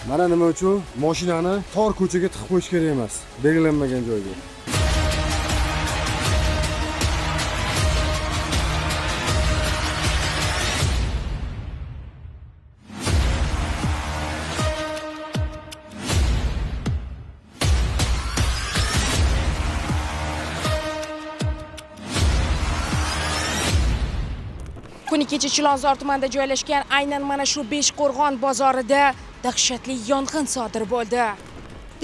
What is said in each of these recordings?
Mana nima uchun mashinani tor ko'chaga tiqib qo'yish kerak emas, belgilanmagan joyga. Kuni kecha Chilonzor tumanida joylashgan aynan mana shu Beshqo'rg'on bozorida dahshatli yong'in sodir bo'ldi.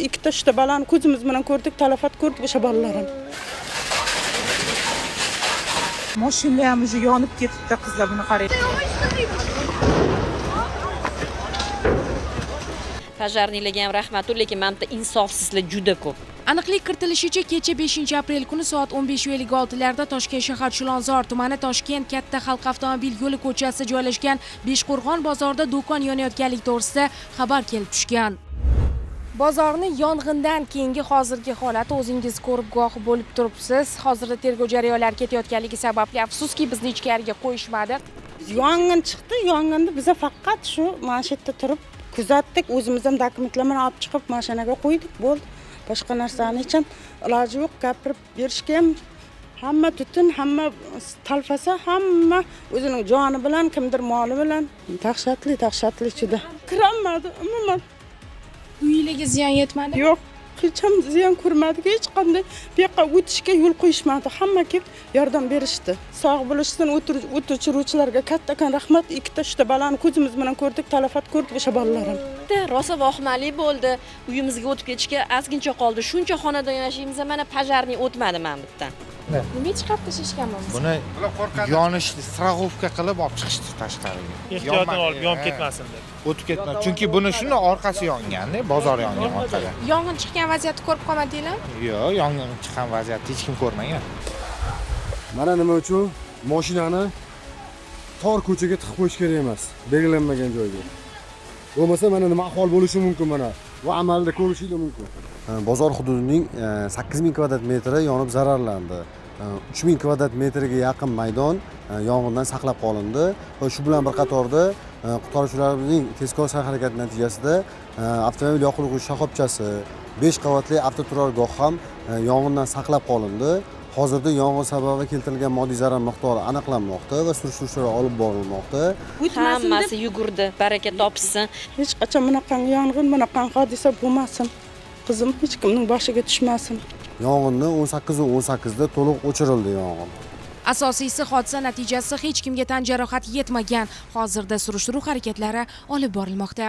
Ikkita uchta balani ko'zimiz bilan ko'rdik, talafot ko'rdik o'sha bolalar ham. Mashinalar ham уже yonib ketibdi, qizlar, buni qarang. Пожарный larga ham rahmat, lekin mana bu yerda insofsizlar juda ko'p. Aniqlik kiritilishicha, kecha 5-aprel kuni soat 15:56 larda Toshkent shahar Chilonzor tumani Toshkent katta xalq avtomobil yo'li ko'chasida joylashgan Beshqo'rg'on bozorida do'kon yonayotganligi to'g'risida xabar kelib tushgan. Bozorni yong'indan keyingi hozirgi holati o'zingiz ko'rib guvoh bo'lib turibsiz. Hozirda tergov jarayonlari ketayotganligi sababli afsuski bizni ichkariga qo'yishmadi. Yong'in chiqdi, yong'inni biza faqat shu mana shu yerda turib kuzatdik, o'zimiz ham dokumentlar bilan olib chiqib mashinaga qo'ydik, bo'ldi. Boshqa narsani hech ham iloji yo'q, gapirib berishga ham hamma tutun, hamma talfasa, hamma o'zining joni bilan, kimdir moli bilan. Dahshatli, dahshatli juda. Kirolmadi umuman. Uylarga ziyon yetmadi. Yo'q, hech ham ziyon ko'rmadik, hech qanday bu yoqqa o'tishga yo'l qo'yishmadi. Hamma kelib yordam berishdi. Sog' bo'lishsin, o't o'chiruvchilarga kattakon rahmat. Ikkita uchta balani ko'zimiz bilan ko'rdik, talafot ko'rdik o'sha bolalar ham. Rosa vahimali bo'ldi. Uyimizga o'tib ketishga ozgincha qoldi. Shuncha xonadon yashaymiz, mana пожарный o'tmadi mana bu yerdan. Nima chiqarib tashlashganmi? Buni yonishni страховка qilib olib chiqishdi tashqariga. Ehtiyotini olib yonib ketmasin deb. O'tib ketmadi. Chunki buni shuni orqasi yonganda, bozor yongan orqada. Yong'in chiqqan vaziyatni ko'rib qolmadinglarmi? Yo'q, yong'in chiqqan vaziyatni hech kim ko'rmagan. Mana nima uchun mashinani tor ko'chaga tiqib qo'yish kerak emas, belgilanmagan joyga. Bo'lmasa mana nima ahvol bo'lishi mumkin mana. Bu amalda ko'rishingiz mumkin. Bozor hududining 8000 kvadrat metri yonib zararlandi. 3000 kvadrat metrga yaqin maydon yong'indan saqlab qolindi va shu bilan bir qatorda qutqaruvchilarimizning tezkor sa'y harakati natijasida avtomobil yoqilg'i shoxobchasi, 5 qavatli avtoturargoh ham yong'indan saqlab qolindi. Hozirda yong'in sababi keltirilgan moddiy zarar miqdori aniqlanmoqda va surishtiruv ishlari olib borilmoqda. Hammasi yugurdi, baraka topsin. Hech qachon bunaqangi yong'in, bunaqangi hodisa bo'lmasin. Qizim, hech kimning boshiga tushmasin. Yong'inni 18:18 da to'liq o'chirildi yong'in. Asosiysi, hodisa natijasida hech kimga tan jarohati yetmagan. Hozirda surishtiruv harakatlari olib borilmoqda.